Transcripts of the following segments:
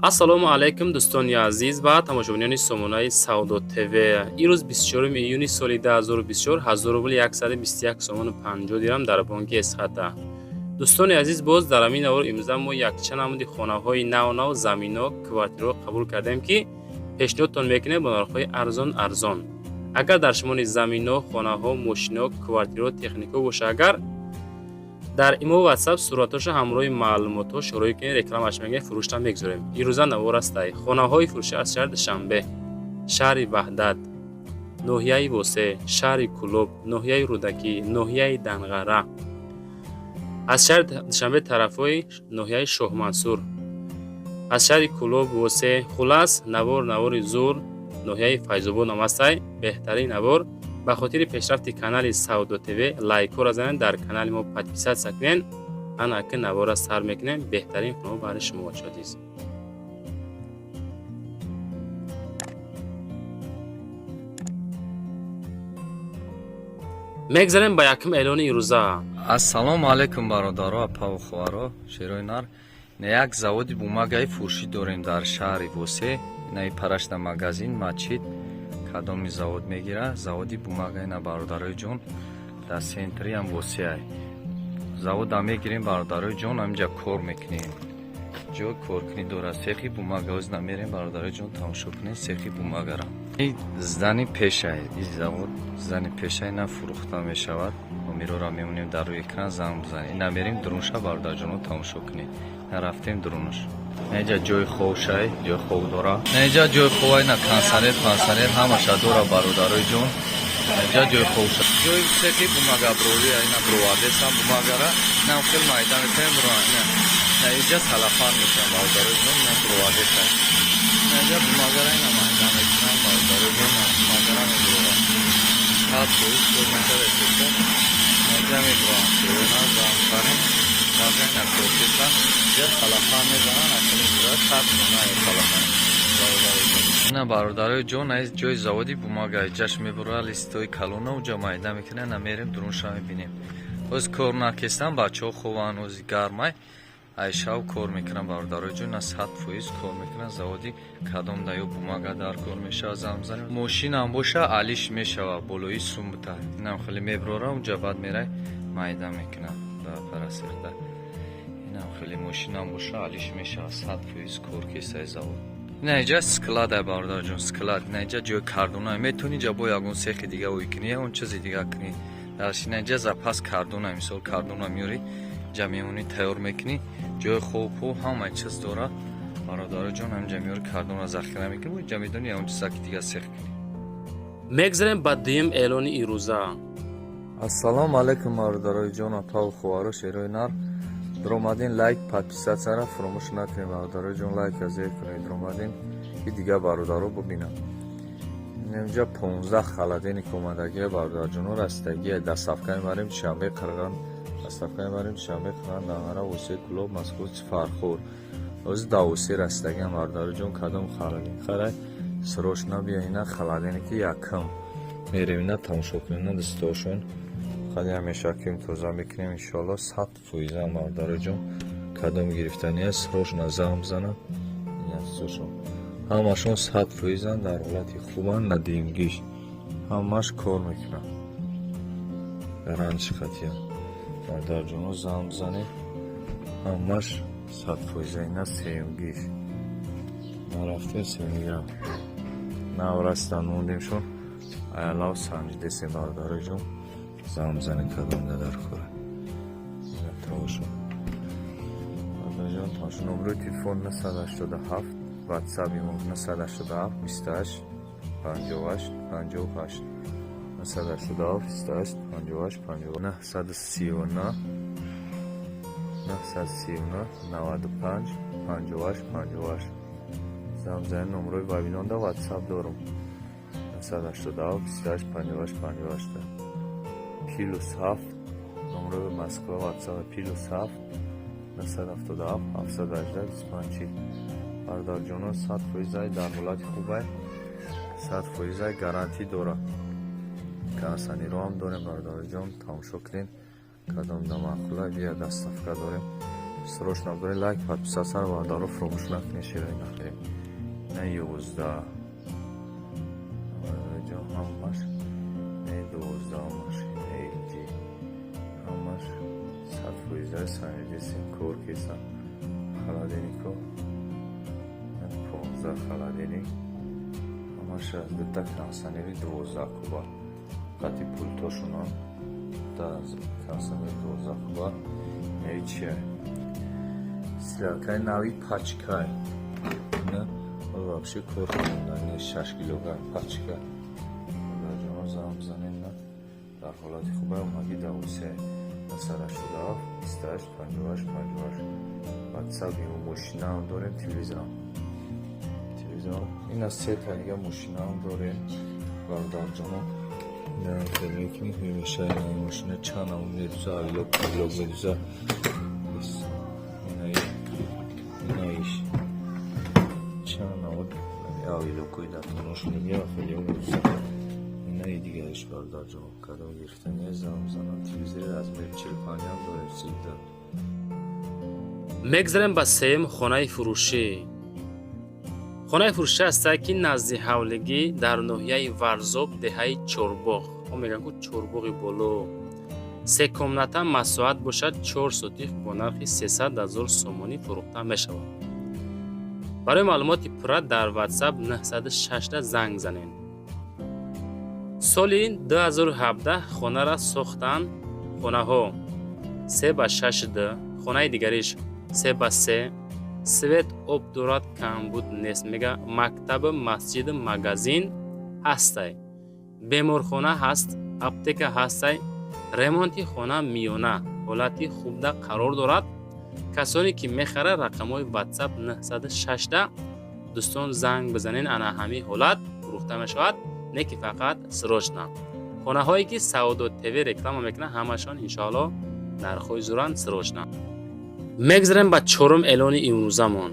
Ассалому алайкум, дӯстони азиз ва тамошобинони сомонаи Савдо ТВ. Имрӯз 24 июни соли 2024, 1000 рубл 121 сомону 50 дирам дар бонки Эсхата. Дӯстони азиз, боз дар ҳамин навор имрӯза мо якчанд намуди хонаҳои нав-нав, замино, квартираҳо қабул кардем, ки пешниҳодтон мекунем бо нархҳои арзон арзон. Агар дар шумо низ замино, хонаҳо, мошино, квартираҳо, техникаҳо боша, агар дар имо, ватсап суратҳоша ҳамроҳи маълумотҳо шӯроӣ кунед, рекламаш мегӯем, фурӯшта мегузорем. Ирӯза навор астай хонаҳои фурӯшӣ аз шаҳри Душанбе, шаҳри Ваҳдат, ноҳияи Восе, шаҳри Кӯлоб, ноҳияи Рӯдакӣ, ноҳияи Данғара, аз шаҳри Душанбе тарафҳои ноҳияи Шоҳмансур, аз шаҳри Кӯлоб, Восе. Хулас, навор навори зур, ноҳияи Файзобод ном астай. Беҳтарин навор. Ба хотири пешрафти канали Савдо ТВ лайкҳоро занед, дар канали мо подписаться кунед. Ана ки навора сар мекунем. Беҳтарин хонаҳо барои шумо, бачаҳо азиз. Мегзарем ба якум эълони ирӯза. Ассалому алайкум, бародаро, апаву хоҳаро, шерои нар. Як заводи бумагаи фурӯшӣ дорем дар шаҳри Восе, наи парашта магазин, масҷид. Кадоми завод мегира, заводи бумага ина, бародарои ҷон, дар центриам Восеай. Завода мегирем, бародарои ҷон, ҳаминҷа кор мекунем. Ҷой коркунӣ дорад цехи бумага. Оз намерем, бародарои ҷон, тамошо кунед цехи бумагара. Здани пешай и завод, здани пешай на фурӯхта мешавад. Номерора мемонем дар рӯи экран, занг бизанед. Ина мерем дурунша, бародарҷоно, тамошо кунед. Рафтем дурунаш. Наиҷа ҷои хобшай, ҷои хоб дора. Наиҷа ҷои хобай, на кондиционер, пансионер ҳамаша дора, бародарои ҷон. Наиҷа ҷои хобша. Ҷои цехи бумага брови, ина бровардесам бумагара. Инам хел майда мекунем, бро. Наиҷа салафан мекунам, бародарои ҷон, ина бровардесам. Наиҷа бумагара ина майда мекунам, бародарои ҷон, бумагара меброва. 100% кор мекарда. Наиҷа мебровам, шероина замфарем. Баъзан коркесан ҷа салафан мезанан, акли мура 100 сона салафан. На, бародарои ҷон, аз ҷои заводи бумага ҷаш мебура, листои калона уҷа майда мекунад. На мерем дурунша мебинем. Оз кор накестан, бачаҳо хован, ози гармай, айшав кор мекунанд, бародарои ҷон. На, 100% кор мекунанд заводи. Кадом да ё бумага дар кор мешавад, занг бизанем. Мошинам боша, алиш мешавад, болои сумбута. Инам хеле меброра уҷа, баъд мерай майда мекунад да парасехта. Инам хеле мошинам боша, алиш мешавад, 100% кор кесаи завод. Ина иҷа склад ай, бародарҷон, склад. Ина иҷа ҷои кардона, метавонӣ иҷа бо ягон цехи дига ӯй кунӣ, ягон чизи дига кунӣ. Ина иҷа запас кардона, мисол, кардона меёрӣ, иҷа мемонӣ, тайёр мекунӣ. Ҷои хобпо ҳамаи чиз дорад, бародароҷон. Ҳаминҷа меёрӣ, кардона захира мекунӣ, иҷа медонӣ ягон чизаки дига цех кунӣ. Мегзарем ба дуюм эълони ирӯза. Ассалому алайкум, бародарои ҷон, апаву хоҳаро, шерои нар. Дуромадин, лайк, подписатьсяра фуромӯш накунед, бародарои ҷон, лайка зер кунед. Дуромадин, ки дигар бародаро бубинанд. Инҷа 15 холодильник омадагия, бародарҷоно, растагия. Доставка мебарем Душанбе, Қирған, доставка мебарем Душанбе, Қирған, Данғара, Восе, Кӯлоб, Москва, Фархор. Ҳозир да Восе растагиам, бародароҷон. Кадом холодильник харай, срочно биё. Ина холодильники якум мерем, ина тамошо кунем, ина дастошон қади ҳамеша ким тоза мекунем, иншоалло, 100%-ам, бародароҷон. Кадом гирифтания, срочно занг бизанам. Инастошон ҳамашон 100%-ан, дар ҳолати хубанд, надимгиш ҳамаш кор мекунанд, гарантиш қатъиян. Бародарҷоно, занг бизанед, ҳамаш 100%. Ина сеюмгиш нарафтем, сеюмгира наврастан мондемшон, аялав санҷидесем, бародароҷон. Занг бизанед, кадомда дар кора. Тамошо, бародарҷон, тамошо. Номерои телефон 987, ватсаби мо 987 28 58 58, 987 28 58 58, 939 939 95 58 58. Занг бизанед, номерои вавилонда ватсап дорум, 987 28 58 58, +7, номерои Москва ватсап +7 977 718 25 40. Бародарҷоно, 100%-ай, дар ҳолати хубай, 100%-ай, гарантӣ дорад. Кондиционерҳо дорем, бародарҷон, тамошо кунед. Кадом да маъқула, бия, доставка дорем. Срочно биред, лайк, подписаться бародаро фуромӯш накунед. Шерои нар на 11 ҷо ҳамаш, не 12 машина LG, ҳамаш 100%-а санҷисем, кор кесам. Холодильнико 15, холодильник ҳамаш аз дута кондиционери 12 куба қати пультошунон, кондиционери 12 куба. Неи чия? Стиралкаи нави пачкай на вообще кор кунда, 6 килограмм пачка. Ҷоно, занг бизанем, на дар ҳолати хуба омаги давосе 187 28 58 58 ватсап. Мошинаам дорем, телевизорам, телевизорам ин аз сета дига мошинаам дорем, бародарҷоно. Мекунӣ, мемешай мошина чанд намуд медуза, авилок, павилок медуза. Инаиш чанд намуд авилокои дар тоношон мега, хеле медуза. Инаи дигариш, бародарҷон, кадом гирифтани, занг бизанам. Телевизори размери 45-ам дорем, сида. Мегзарем ба сеюм хонаи фурӯшӣ. Хонаи фурӯшӣ ҳастае, ки назди ҳавлигӣ дар ноҳияи Варзоб, деҳаи Чорбоғ, мо мегӯям ку Чорбоғи боло. Се комната, масоҳат бошад 4 сотих, бо нархи 300 000 сомонӣ фурӯхта мешавад. Барои маълумоти пурра дар WhatsApp 906 занг занед. Соли 2017 хонара сохтанд. Хонаҳо 3 ба 6 д, хонаи дигариш 3 ба 3. Свет, об дорад, камбуд нест мега. Мактабу масҷиду магазин ҳастай, беморхона ҳаст, аптека ҳастай. Ремонти хона миёна, ҳолати хубда қарор дорад. Касоне ки мехарад, рақамҳои WhatsApp 906 дӯстон занг бизанед. Ана ҳамин ҳолат фурӯхта мешавад, не ки фақат срочно. Хонаҳое ки Савдо ТВ реклама мекунад, ҳамашон иншоалло нархҳои зуранд. Срочно. Мегзарем ба чорум эълони имрӯзамон.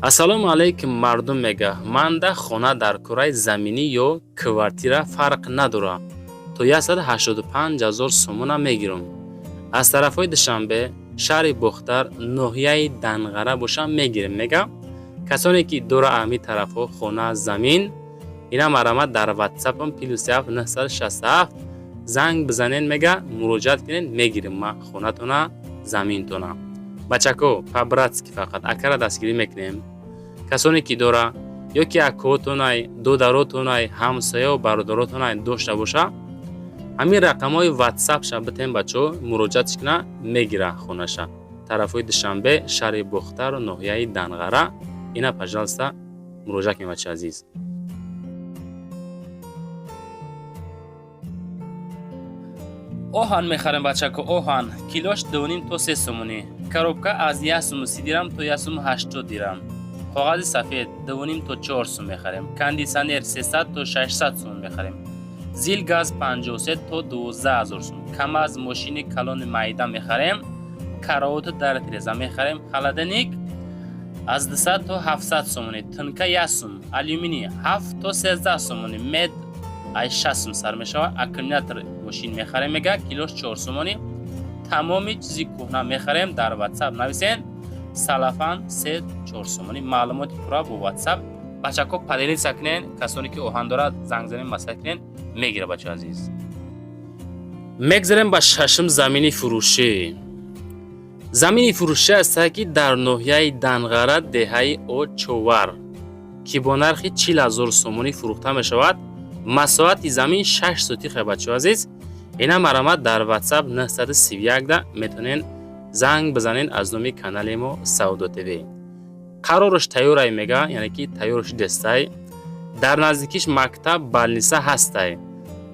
Ассалому алайкум, мардум, мега. Манда хона дар кураи заминӣ ё квартира фарқ надорад, то 185 000 сомона мегирам. Аз тарафҳои Душанбе, шаҳри Бохтар, ноҳияи Данғара боша, мегирем мега. Касоне ки дора ами тарафҳо хона, замин, ина марҳамат, дар ватсапам +7 967 занг бизанед мега, муроҷиат кунед, мегирем ма хонатона, заминтона. Бачако, по-братски фақат акара дастгирӣ мекунем. Касоне ки дора ё ки акоотонай, додаротонай, ҳамсояу бародаротонай дошта боша, ҳамин рақамҳои ватсапша битем, бачаҳо, муроҷиатш куна, мегира хонаша. Тарафҳои Душанбе, шаҳри Бохтару ноҳияи Данғара. Ина, пожалуйста, муроҷиат кунед, бачаи азиз. Оҳан мехарем, бачако, оҳан килош 2,5 то 3 сомонӣ, коробка аз 1 суму 30 дирам то 1 суму 80 дирам. Коғази сафед 2,5 то 4 сум мехарем. Кондитсионер 300 то 600 сум мехарем. Зил газ 53 то 12 000 сум. КамАЗ мошини калони майда мехарем. Караоту дар тиреза мехарем. Холодильник аз 200 то 700 сомонӣ, тынка 1 сум, алюминий 7 то 13 сомонӣ, мед ай 6 сум сар мешавад. Аккумулятор мошин мехарем мега, килош 4 сомонӣ. Тамоми чизи кӯҳна мехарем, дар WhatsApp нависен. Салафан 3-4 сомонӣ. Маълумоти пурра бо WhatsApp. Бачако, поделиться кунен. Касоне ки оҳан дорад, занг занен, маслиҳат кунен, мегира, бачаи азиз. Мегзарем ба шашум замини фурӯшӣ. Замини фурӯшӣ ҳастае, ки дар ноҳияи Данғара, деҳаи Очовар, ки бо нархи 40 000 сомонӣ фурӯхта мешавад. Масоҳати замин 6 сотиха. Бачаҳо азиз, ина марҳамат, дар WhatsApp 931 да метавонен занг бизанен. Аз номи канали мо Савдо ТВ қарораш тайёрай мега, яъне ки тайёраш дестай. Дар наздикиш мактаб, больница ҳастай.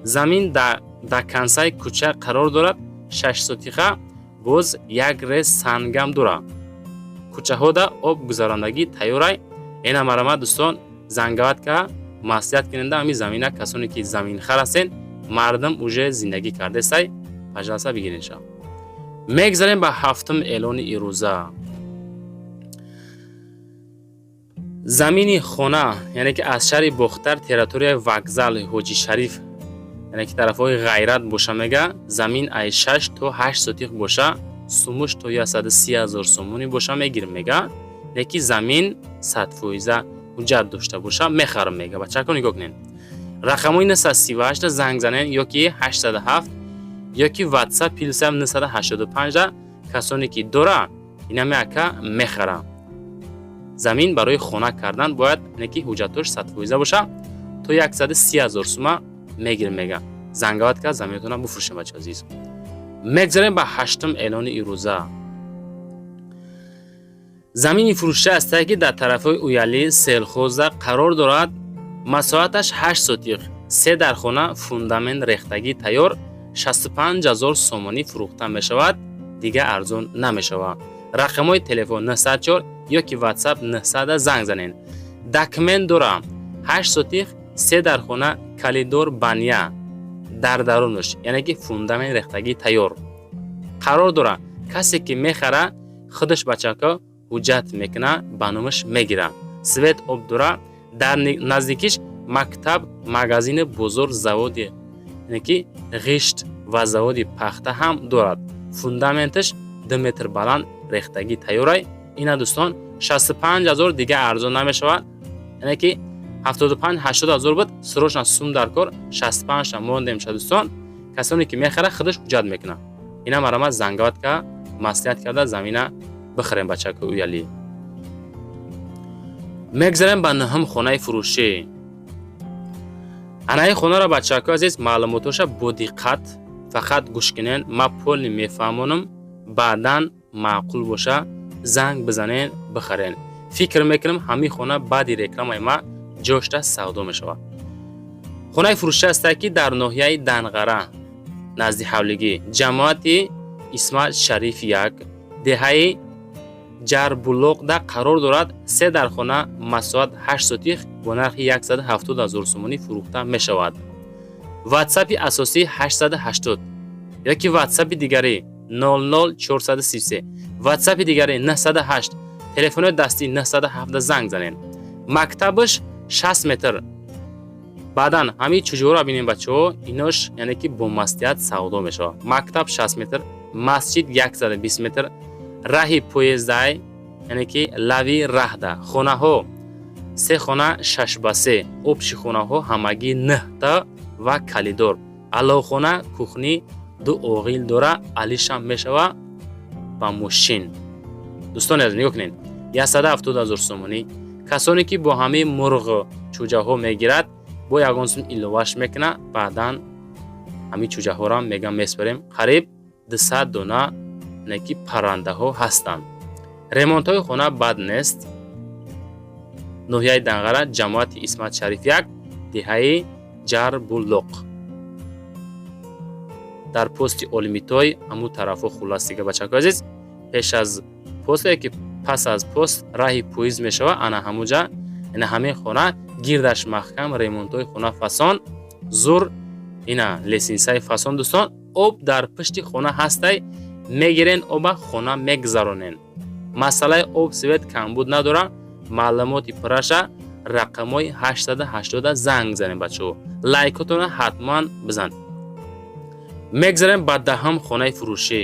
Замин дар концаи кӯча қарор дорад, 6 сотиха, боз як рез сангам дора. Кӯчаҳода об гузарондагӣ тайёрай. Ина марҳамат, дӯстон, занговать ка, маслиҳат куненда ҳамин замина. Касоне ки заминхар ҳастен, мардум уже зиндагӣ кардесай, пожалуйста, бигиренша. Мегзарем ба ҳафтум эълони ирӯза. Замини хона, яъне ки аз шаҳри Бохтар, территорияи вокзал Ҳоҷи Шариф, яъне ки тарафҳои Ғайрат боша мега. Замин ай 6 то 8 сотих боша. Сумуш то 130 ҳазор сомонӣ боша, мегирм, мега. Леки замин 100 фоиза ҳуҷҷат дошта боша, мехарам, мега. Бачако, нигоҳ кунед, рақамҳои 938 занг занен ёки 807 ёки WhatsApp +985. Касоне ки дора, инаме ака мехара. Замин барои хона кардан бояд не ки ҳуҷҷатош 100 фоиза боша. То 130 ҳазор сума мегирем, мега. Занговат кард, заминатона буфурӯшем, бача азиз. Мегзарем ба ҳаштум эълони ирӯза. Замини фурӯша астае, ки дар тарафҳои Уяли Селхоза қарор дорад. Масоҳаташ 8 сотих, се дархона, фундамент рехтагӣ тайёр, 65 ҳазор сомонӣ фурӯхта мешавад, дигар арзон намешавад. Рақамҳои телефон 904 ёки WhatsApp 900 занг занед. Документ дора, 8 сотих, се дархона, коридор, баня дар дарунаш, яъне ки фундамент рехтагӣ тайёр қарор дора. Касе ки мехара, худаш, бачако, ҳуҷҷат мекуна, ба номаш мегира. Свет, об дора, дар наздикиш мактаб, магазини бозор, заводи, яъне ки ғишт ва заводи пахта ҳам дорад. Фундаменташ 2 метр баланд, рехтагӣ тайёрай. Ина, дӯстон, 65 ҳазор, дигар арзон намешавад. Яъне ки 75 80 ҳазор буд, срочно сум дар кор, 65 мондем ша. Дӯстон, касоне ки мехара, худаш ҳуҷҷат мекунад. Ина марама занговат ка, маслиҳат карда, замина бихарем, бачако уялӣ. Мегзарем ба нӯҳум хонаи фурӯшӣ. Анаи хонаро, бачако азиз, маълумотоша бо диққат фақат гӯш кунен. Ма полный мефаҳмонам, баъдан маъқул боша, занг бизанен, бихарен. Фикр мекунам, ҳамин хона баъди рекламаи ма ҷошта савдо мешавад. Хонаи фурӯшӣ ҳастае, ки дар ноҳияи Данғара, назди ҳавлигӣ, ҷамоати Исмат Шариф як, деҳаи Ҷарбулоқда қарор дорад. Се дархона, масоҳат 8 сотих, бо нархи 170 ҳазор сомонӣ фурӯхта мешавад. Ватсапи асосӣ 880 ёки ватсапи дигарӣ 00433, ватсапи дигари 908, телефони дастӣ 917 занг занед. Мактабаш 60 метр. Баъдан ҳамин чуҷоро бинем, бачаҳо, инош, яъне ки бо маслиҳат савдо мешавад. Мактаб 60 метр, масҷид 120 метр, раҳи поездай, яъне ки лави раҳда. Хонаҳо се хона, 6 ба 3, общий хонаҳо ҳамагӣ нӯҳта ва коридор, аловхона, кухня, ду оғил дора, алишам мешава ба мошин. Дӯстони азиз, нигоҳ кунед, 170 ҳазор сомонӣ. Касоне ки бо ҳамаи мурғ, чӯҷаҳо мегирад, бо ягон сум иловаш мекуна. Баъдан ҳамин чӯҷаҳоро мегам меспарем, қариб 200 дона ки паррандаҳо ҳастанд. Ремонтҳои хона бад нест. Ноҳияи Данғара, ҷамоати Исмат Шариф як, деҳаи Ҷарбулоқ, дар пости Олимитой, ҳамун тарафҳо. Хуллас, дига, бачако азиз, пеш аз посте ки пас аз пост раҳи поезд мешава, ана ҳамуҷа ина ҳамин хона. Гирдаш маҳкам, ремонтҳои хона фасон, зур, ина лестницаи фасон. Дӯстон, об дар пушти хона ҳастай, мегирен оба, хона мегзаронен. Масъалаи об, свет камбуд надора. Маълумоти пурраша рақамҳои 880 занг занем. Бачаҳо, лайкотона ҳатман бизан. Мегзарем ба даҳум хонаи фурӯшӣ.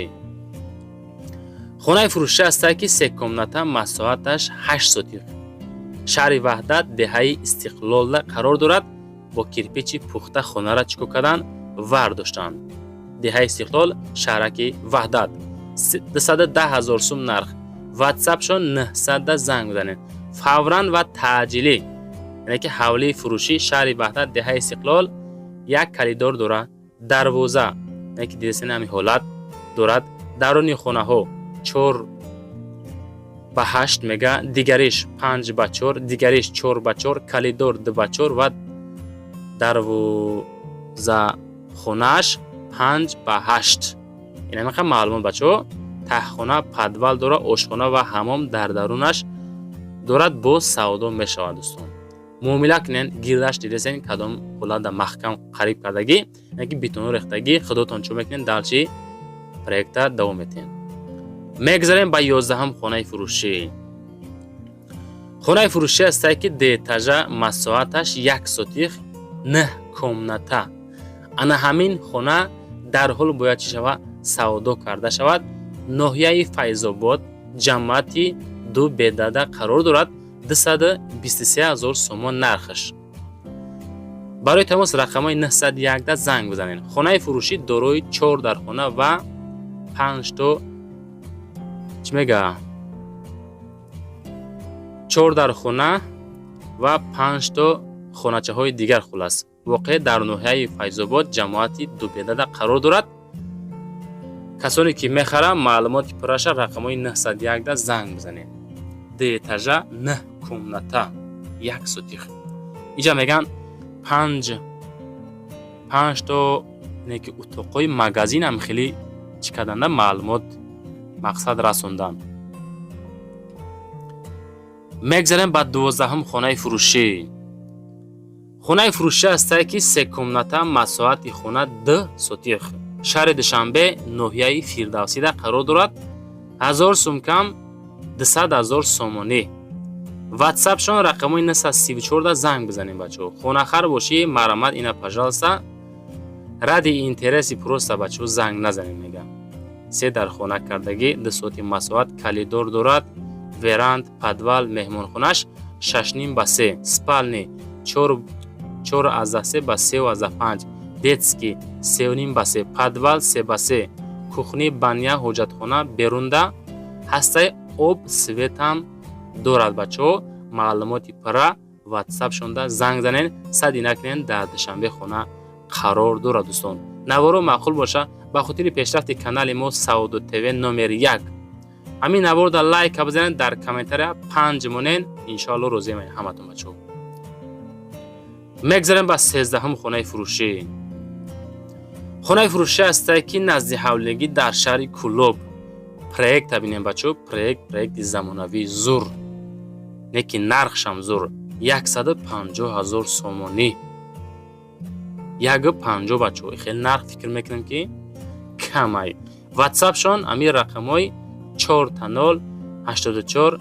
Хонаи фурӯшӣ ҳастае, ки се комната, масоҳаташ 8 сотих, шаҳри Ваҳдат, деҳаи Истиқлолда қарор дорад. Бо кирпичи пухта хонара чӣ кор карданд? Вардоштанд. Деҳаи Истиқлол, шаҳраки Ваҳдат, 210 ҳазор сум нарх. Ватсапшон 900 занг бизанед фавран ва таъҷилӣ. Яъне ки ҳавлии фурӯшӣ, шаҳри Ваҳдат, деҳаи Истиқлол, як коридор дорад, дарвоза, яъне ки дидасени ҳамин ҳолат дорад. Даруни хонаҳо 4 ба 8 мега, дигариш 5 ба 4, дигариш 4 ба 4, коридор 2 ба 4 ва дарвозахонааш 5 ба 8. Ин ҳамин маълумот, бачаҳо. Таҳхона, подвал дора, ошхона ва ҳамом дар дарунаш дорад. Боз савдо мешавад, дӯстон, муомила кунен. Гирдаш дидесен, кадом ҳолат маҳкам қариб кардагӣ, яъне ки бетону рехтагӣ. Худотон чӯ мекунен, дальше проекта давом метиҳем. Мегзарем ба 11-ум хонаи фурӯшӣ. Хонаи фурӯшӣ ҳастае, ки ду этажа, масоҳаташ як сотих, нӯҳ комната. Ана ҳамин хона дарҳол бояд чӣ шавад? Савдо карда шавад. Ноҳияи Файзобод, ҷамоати Ду Бедада қарор дорад. 223 000 сомон нархаш. Барои тамос рақамҳои 901 занг бизанед. Хонаи фурӯшӣ дорои чор дархона ва панҷто, чӣ мега, чор дархона ва панҷто хоначаҳои дигар. Хулас, воқеъ дар ноҳияи Файзобод, ҷамоати Дубедада қарор дорад. Касоне ки мехаранд, маълумоти пурраша рақамҳои 901 занг бизанед. Ду этажа, нӯҳ комната, як сотих. Иҷа мегӯянд, панҷто неки утоқҳои магазинам хеле чӣ карданда, маълумот мақсад расондан. Мегзарем ба 12-ҳум хонаи фурӯшӣ. Хонаи фурӯшӣ ҳастае, ки се комната, масоҳати хона 2 сотих, шаҳри Душанбе, ноҳияи Фирдавсида қарор дорад. 1000 сум кам, 200 000 сомонӣ. Ватсапшон рақамҳои 934 занг бизанем. Бачаҳо, хонахар бошӣ, марҳамат, ина, пожалуйста, ради интереси просто, бачаҳо, занг назанем. Мегам, се дархона кардагӣ, 2 сотих масоҳат, коридор дорад, веранда, подвал, меҳмонхонаш 6,5 ба 3, спальни 4,3 ба 3,5, детский 3,5 ба 3, подвал 3 ба 3, кухни, баня, ҳоҷатхона берунда ҳастаи, об, светам дорад. Бачаҳо, маълумоти пурра ватсапшонда занг занен, сади накунен. Дар Душанбе хона қарор дорад. Дӯстон, наворо маъқул боша, ба хотири пешрафти канали мо Савдо ТВ номер як ҳамин наворда лайка бизанед, дар комментария панҷ монен, иншоалло розӣ ҳаматон. Бачаҳо, мегзарем ба 13-ҳум хонаи фурӯшӣ. Хонаи фурӯшӣ ҳастае, ки назди ҳавлигӣ дар шаҳри Кӯлоб. Проекта бинем, бачаҳо, проект, проекти замонавии зур, не ки нархшам зур: 150 000 сомонӣ. 1,50, бачаҳо, хеле нарх фикр мекунем, ки камай. Ватсапшон ҳамин рақамҳои 000 084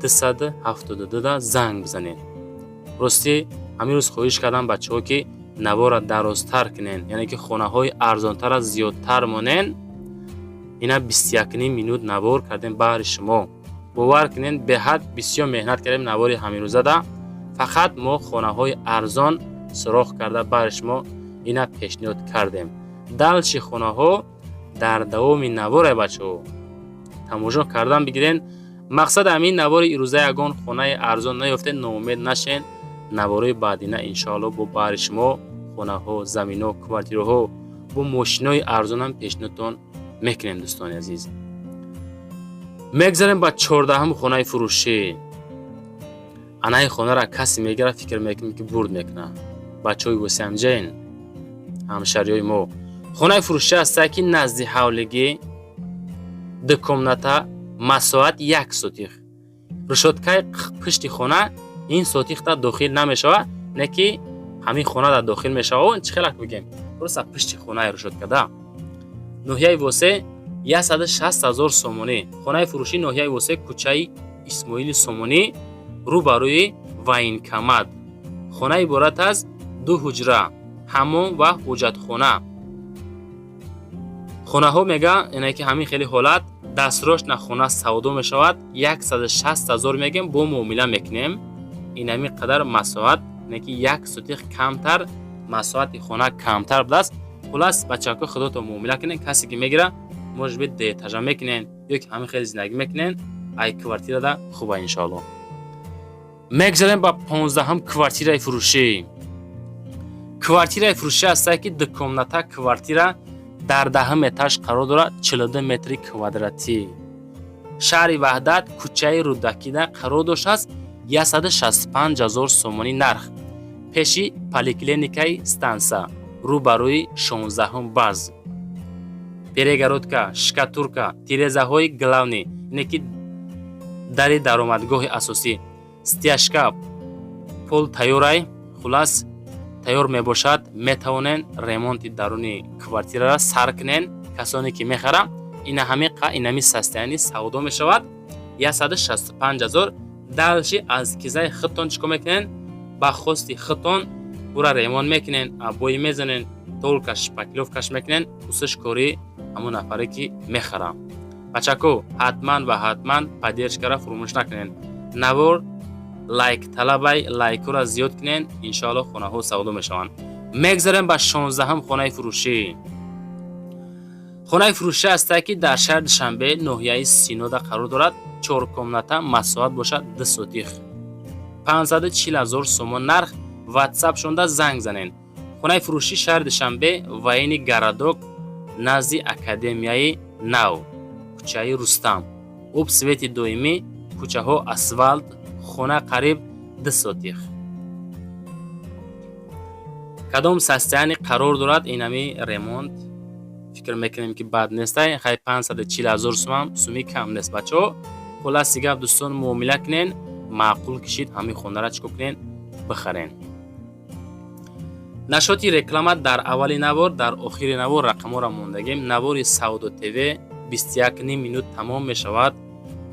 272 занг бизанед. Ростӣ, ҳамин рӯз хоҳиш кардам, бачаҳо, ки навора дарозтар кунен, яъне ки хонаҳои арзонтара зиёдтар монен. Ина 21 минут навор кардем баҳри шумо. Бовар кунен, беҳад бисёр меҳнат кардем. Навори ҳаминрӯзада фақат мо хонаҳои арзон суроғ карда, баҳри шумо ина пешниҳод кардем. Дальше хонаҳо дар давоми наворе, бачаҳо, тамошо кардан бигирен. Мақсад ҳамин навори ирӯза, ягон хонаи арзон наёфтед, ноумед нашен. Наворои баъдина, иншоалло, бо баҳри шумо хонаҳо, заминҳо, квартираҳо бо мошинои арзонам пешниҳодтон мекунем. Дӯстони азиз, мегзарем ба 14-ҳум хонаи фурӯшӣ. Анаи хонаро касе мегирад, фикр мекунем, ки бурд мекунад. Бачаҳои Восеамҷен, ҳамшаҳриҳои мо, хонаи фурӯшӣ ҳастае, ки назди ҳавлигӣ, ду комната, масоҳат 1 сотих. Решёткаи пушти хона ин сотихта дохил намешавад, не ки ҳамин хона дар дохил мешавад. Чӣ хелак бигем, просто пушти хонаи решёткада. Ноҳияи Восе, 160 000 сомонӣ. Хонаи фурӯшӣ ноҳияи Восе, кӯчаи Исмоили Сомонӣ, рӯ ба рӯи военкомат. Хона иборат аз ду ҳуҷра, ҳаммом ва ҳоҷатхона. Хонаҳо мега, яъне ки ҳамин хели ҳолат дастрошна хона савдо мешавад. 160 000 мегем, бо муомила мекунем. Инами қадар масоҳат, яъне ки 1 сотих камтар, масоҳати хона камтар будааст. Хулас, бачаҳо, худотон муомила кунед. Касе ки мегира, может быть, ду этажа мекунен ё ки ҳамин хели зиндагӣ мекунен. Ай квартирада хуба, иншоалло. Мегзарем ба 15-ҳум квартираи фурӯшӣ. Квартираи фурӯшӣ ҳастае, ки ду комната квартира дар 10-ҳум этаж қарор дорад, 42 метри квадратӣ, шаҳри Ваҳдат, кӯчаи Рӯдакида қарор доштааст. 165 000 сомонӣ нарх. Пеши поликлиникаи станса, рӯ ба рӯи 16-ҳум баз. Перегородка, штукатурка, тирезаҳои главный, ине ки дари даромадгоҳи асосӣ, стяжка, пол тайёрай. Хулас, тайёр мебошад. Метавонен ремонти даруни квартираро сар кунен. Касоне ки мехарам, ина ҳамиқа, инами состояние савдо мешавад, 165 000. Дальше аз кисаи худтон чӣ кор мекунен? Ба хости худтон ура ремонт мекунен, обои мезанен, только шпаклёвкаш мекунен. Усиш кори ҳамон нафаре ки мехарам. Бачако, ҳатман ва ҳатман поддержка ра фуромӯш накунед. Навор лайк талабай, лайкҳоро зиёд кунен, иншоалло хонаҳо савдо мешаванд. Мегзарем ба 16-ҳам хонаи фурӯшӣ. Хонаи фурӯшӣ ҳастае, ки дар шаҳри Душанбе, ноҳияи Синода қарор дорад. Чор комната, масоҳат бошад 2 сотих, 540 000 сомон нарх. Ватсап шонда занг занен. Хонаи фурӯшӣ шаҳри Душанбе, военный городок, назди Академияи нав, кӯчаи Рустам. Об, свет и доимӣ, кӯчаҳо асфалт, хона қариб 2 сотих. Кадом состояние қарор дорад, инами ремонт, фикр мекунем, ки бад нестай. Хай, 540 ҳазор сумам суми кам нест, бачаҳо. Хулоси гап, дӯстон, муомила кунен, маъқул кишид, ҳамин хонара чӣ кор кунен? Бихарен. Нашоти реклама дар аввали навор, дар охири навор рақамҳоро мондагем. Навори Савдо ТВ 21 минут тамом мешавад.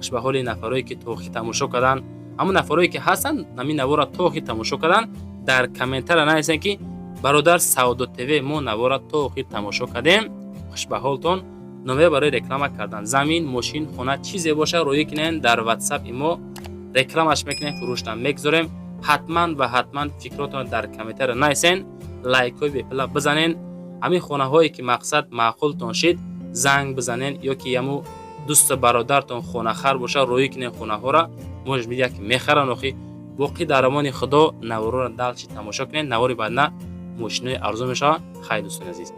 Хушбаҳоли нафарое, ки то охир тамошо карданд. Ҳамон нафарое, ки ҳастанд, ҳамин наворро то охир тамошо карданд, дар комментария нависанд, ки бародар Савдо ТВ, мо наворро то охир тамошо кардем. Хушбаҳолтон. Номер барои реклама кардан, замин, мошин, хона, чизе боша, роӣ кунен дар ватсапи мо, рекламаш мекунем, фурӯшна мегузорем. Ҳатман ва ҳатман фикротон дар комментария нависен, лайкҳои бепила бизанен. Ҳамин хонаҳое, ки мақсад маъқултон шид, занг бизанен ё ки яму дӯсту бародартон хонахар боша, роӣ кунен хонаҳоро, может быть, яке мехаран. Охи боқӣ дар амони Худо. Наворро дальше тамошо кунед. Навори баъдна мошинои арзон мешавад. Хай, дӯстони азиз.